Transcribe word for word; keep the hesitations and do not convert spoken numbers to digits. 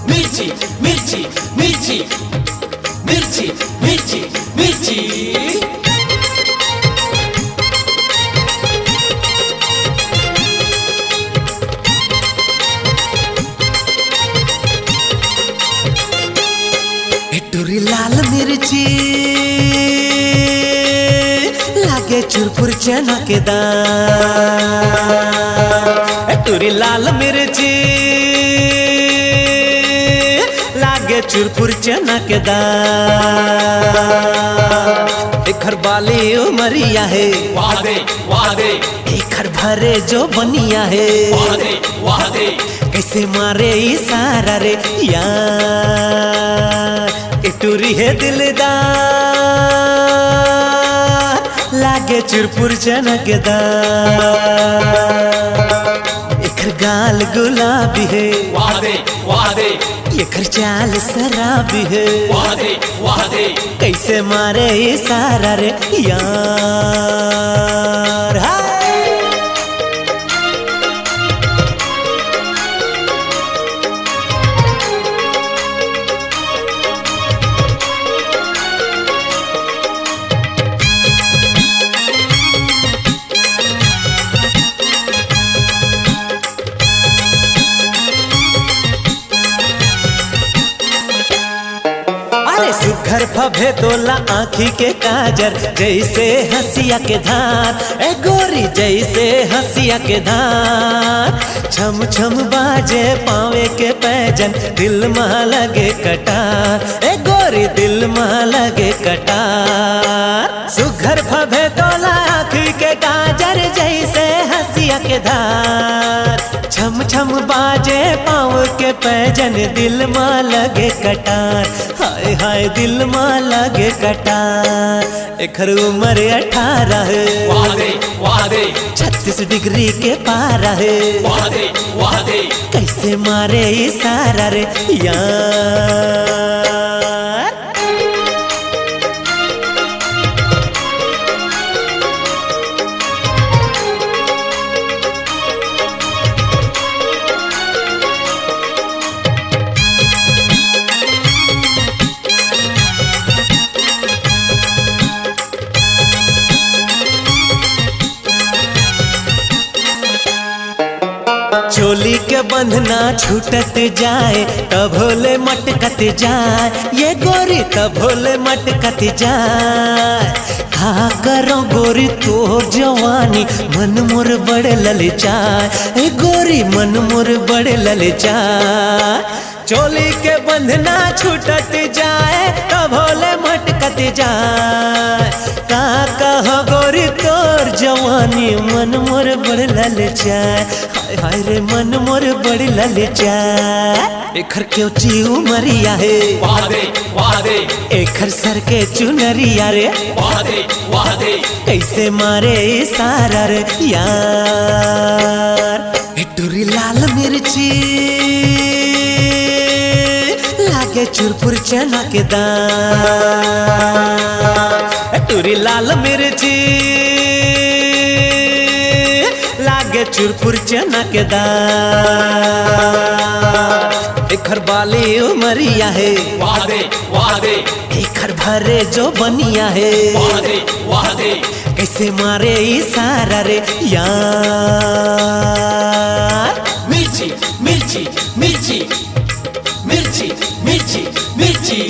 मिर्ची, मिर्ची, मिर्ची, मिर्ची, मिर्ची, मिर्ची। ए टूरी लाल मिर्ची, लागे चुरपुर चना के दाल। ए टूरी लाल मिर्ची, लागे चुरपुर चना के दाल। एखर बाली उमरिया हे, वाह दे, वाह दे। एखर भरे जो बनिया हे, वाह दे, वाह दे। कइसे मारे इशारा रे यार, ए टूरी हे दिलदार, लागे चुरपुर चना के दाल। एखर गाल गुलाबी हे, वाह दे, वाह दे। एखर चाल शराबी हे, वाह दे, वाह दे। कइसे मारे इशारा रे यार, हाय। अरे सुघर फभे तोला आँखी के काजर, जइसे हँसिया के धार, ए गोरी जइसे हँसिया के धार। छम छम बाजे पाँवे के पैजन, दिल मा लगे कटार, ए गोरी दिल मा लगे कटार। सुघर फभे तोला आँखी के काजर, जइसे हँसिया के धार। छम छम बाजे पाँव के पैजन, दिल मा लगे कटार। हाय हाय दिल मा लगे कटार। एखर उमर अठारह हे, वाह दे, वाह दे। छत्तीस डिग्री के पारा हे, वाह दे, वाह दे। कइसे मारे इशारा रे यार। चोली के बंधना छूटत जाय, तभो ले मटकत जाय, ये गोरी तभो ले मटकत जाय। का करो गोरी तोर जवानी, मन मोर बड़ ललचाय, ए गोरी मन मोर बड़ ललचाय। चोली के बंधना छूटत जाय, तभो ले मटकत जाय। का कहो गोरी तोर जवानी, मन मोर बड़ ललचाय। हाय हाय रे मन मोर बड़ ललचाय। एखर केवची उमरिया हे, वाह दे, वाह दे। एखर सर के चुनरिया रे, वाह दे, वाह दे। कइसे मारे इशारा रे यार। ए टूरी लाल मिर्ची, लागे चुरपुर चना के दाल। ए टूरी लाल मिर्ची, लागे चुरपुर चना के दाल। एखर बाली उमरिया हे, वाह दे, वाह दे। एखर भरे जो बनिया हे, वाह दे, वाह दे। कइसे मारे इशारा रे यार। मिर्ची, मिर्ची, मिर्ची, मिर्ची, मिर्ची, मिर्ची।